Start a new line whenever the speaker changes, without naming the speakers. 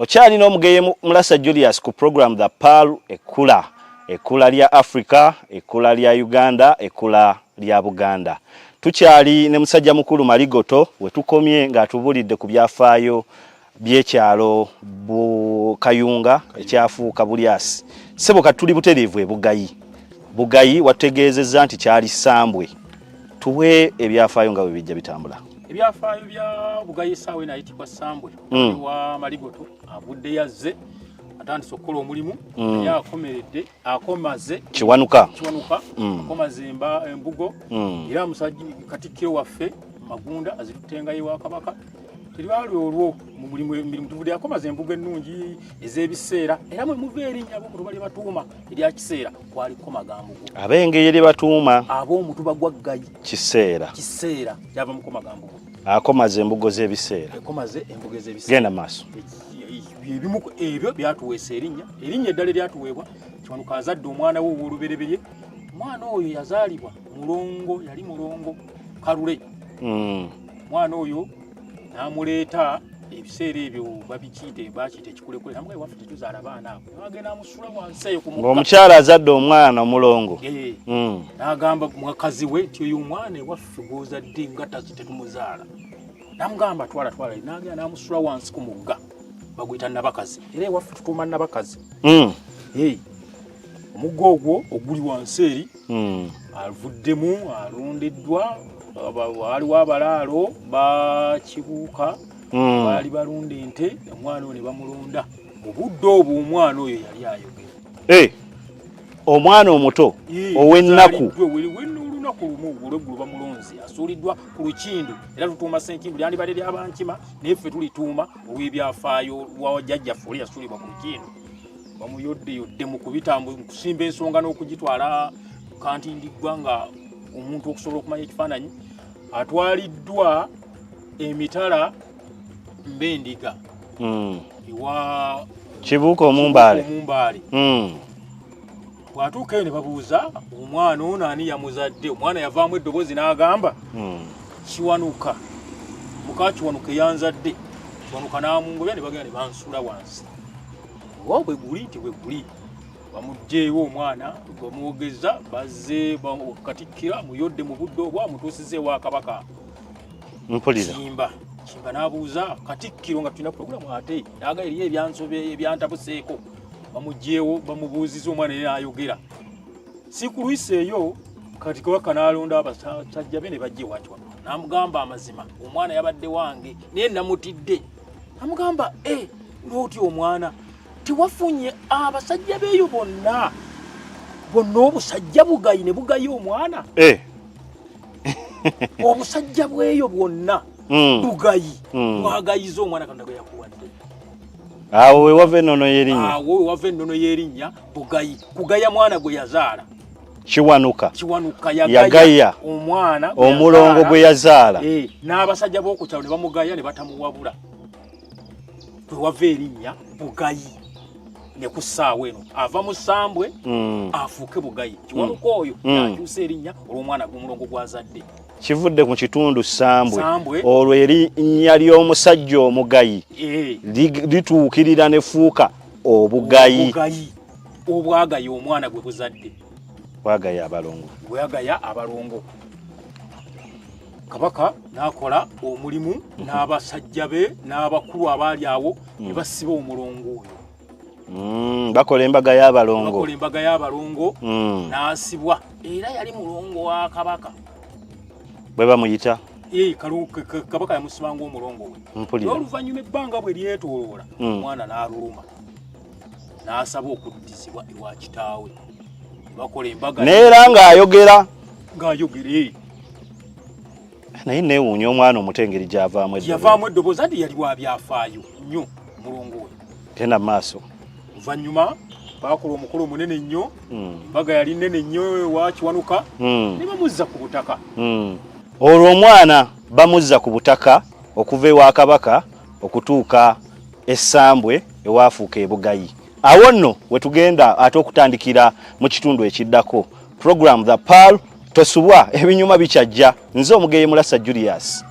Okyalina Omugeye Mulasa Julius ku program The Pearl, ekkula, ekkula lya Africa, ekkula lya Uganda, ekkula lya Buganda. Tukyali ne musajja mukulu Maligoto we tukomye ng'atubulidde ku byafaayo by'ekyalo Bukayunga ekyafuuka Bulyasi. Ssebo, kati tuli butereevu e Bugayi. Bugayi watutegeezezza nti kyali Ssambwe. Tuwe ebyafaayo nga bwe bijja bitambula.
Ebyafaayo bya Bugayi, essaawa eno ayitibwa Ssambwe, wa Maligoto avudde yazze atandise okukola omulimu, naye akomeredde akomaze
Kiwanuka.
Kiwanuka. Akomaze embugo era musajja katikkiro waffe Magunda azitutengayo wa Kabaka. Terwali olwo mu mulimu, emirimu tuvudde akomaze embugo ennungi ez'ebiseera, era mwe muva erinnya ab'omutuba lye batuuma erya Kiseera. Kwali kukomaga mbugo.
Ab'engeye lye batuuma
ab'omutuba gwa Ggayi
Kiseera.
Kiseera kyava mu kukomaga mbugo.
Akomaze embugo z'ebiseera.
Ekomaze embugo ez'ebiseera.
Genda maaso.
Ebimu ku ebyo byatuweesa erinnya. Erinnya eddala eryatuweebwa, Kiwanuka azadde omwana we ow'olubereberye. Omwana oyo yazaalibwa mulongo, yali Mulongo Kalule. Omwana oyo n'amuleeta, ebiseera ebyo babikiyite, bakiyita ekikulekule. Namugaye, waffe tetuzaala baana abo. Nagenda amusula wansi eyo ku mugga.
Ng'omukyala azadde omwana omulongo.
Eh, n'agamba mukazi we nti, "Oyo omwana ewaffe gw'ozadde nga tetumuzaala." Namugamba, "Twala, twala." Nagenda n'amusula wansi ku mugga baguyita Nabakazi, era ewaffe tutuuma Nabakazi. Hey, omugga ogwo oguli wansi eri, avuddemu alondeddwa. Waaliwo abalaalo bakibuuka, baali balunda ente, omwana oyo ne bamulonda. Mu budde obwo omwana oyo yali ayogera.
Eh, omwana omuto ow'ennaku.
Olunaku lumu olweggulo bamulonze, asuuliddwa ku lukindu, era tutuuma Ssenkindu. Lyandibadde lyabankima, naye ffe tulituuma olw'ebyafaayo lwa jjajjaffe oli yasuulibwa ku lukindu. Bamuyoddeyodde mu kubitambu, mu kusimba ensonga n'okugitwala kantindiggwa nga omuntu okusobola okumanya ekifaananyi. Atwaliddwa emitala mbendiga ewa
Kibuuka Omumbaale.
Omumbaale. Bw'atuuka eyo ne babuuza, "Omwana ono ani yamuzadde?" Omwana yavaamu eddoboozi n'agamba, "Kiwanuka, muka Kiwanuka eyanzadde." Kiwanuka n'amungobya ne bagenda ne bansula wansi. Oba bwe guli nti bwe guli, bamugjeewo omwana, bamwogeza, bazze katikkira muyodde mu budde obwo amutuusiza ewa Kabaka.
Mpulira.
Kimba Kimba n'abuuza katikkiro nga tulina pulogulamu, ate naga eriyo ebyansobe ebyantabuseeko. Bamugjeewo, bamubuuziza, omwana naye n'ayogera. Si ku lwisi eyo kati kabaka n'alonda abasajja be ne bajja ewa Kiwanuka. N'amugamba amazima, "Omwana yabadde wange, naye namutidde." Amugamba, "E, lwotya omwana? Tewafunye abasajja beeyo bonna bonna obusajja bugayi ne bugayi omwana?"
Eh.
Obusajja bweyo bwonna bugayi, bwagayiza omwana Katonda gwe yakuwadde.
Awo wewava ennono y'erinnya.
Awo wewava ennono y'erinnya Bugayi, kugaya mwana gwe yazaala.
Kiwanuka.
Kiwanuka
yagaya
yagaya omwana gwe
omulongo
yazaala.
Gwe yazaala.
Eh, n'abasajja b'oku kyalo ne bamugaya ne batamuwabula. Wewava erinnya Bugayi ne ku ssaawa eno ava mu Ssambwe afuuke Bugayi. Kiwanuka oyo akyusa erinnya olw'omwana gw'omulongo gw'azadde.
Kivudde mu kitundu Ssambwe.
Ssambwe.
Olwo erinnya ly'omusajja omugayi lituukirira ne fuuka Obugayi.
Obugayi obwagaya omwana gwe buzadde.
Bwagaya abalongo.
Bwagaya abalongo. Kabaka n'akola omulimu n'abasajja be n'abakulu abaali awo ne basiba omulongo oyo.
Bakola embaga y'abalongo.
Bakola embaga y'abalongo. N'asibwa, era yali mulongo wa Kabaka.
Bwe bamuyita.
Eh, Kabaka yamusibanga omulongo we.
Mpulira.
N'oluvannyuma ebbanga bwe lyetooloola, omwana n'aluluma n'asaba okuddizibwa ewa kitaawe. Ne bakola embaga.
Neera ng'ayogera.
Ng'ayogera, eh.
Naye neewuunya omwana omuto engeri gy'avaamu eddoboozi.
Yavaamu eddoboozi anti yali wa byafaayo nnyo omulongo oyo.
Genda mu maaso.
Oluvannyuma bakola omukolo munene nnyo. Embaga yali nnene nnyo ewa Kiwanuka. Ne bamuzza ku butaka.
Olwo omwana bamuzza ku butaka okuva ewa Kabaka okutuuka Essambwe ewaafuuka Ebugayi. Awo nno wetugenda ate okutandikira mu kitundu ekiddako. Program The Pearl, tosubwa, ebinyuma bikyajja. Nze Omugeye Mulasa Julius.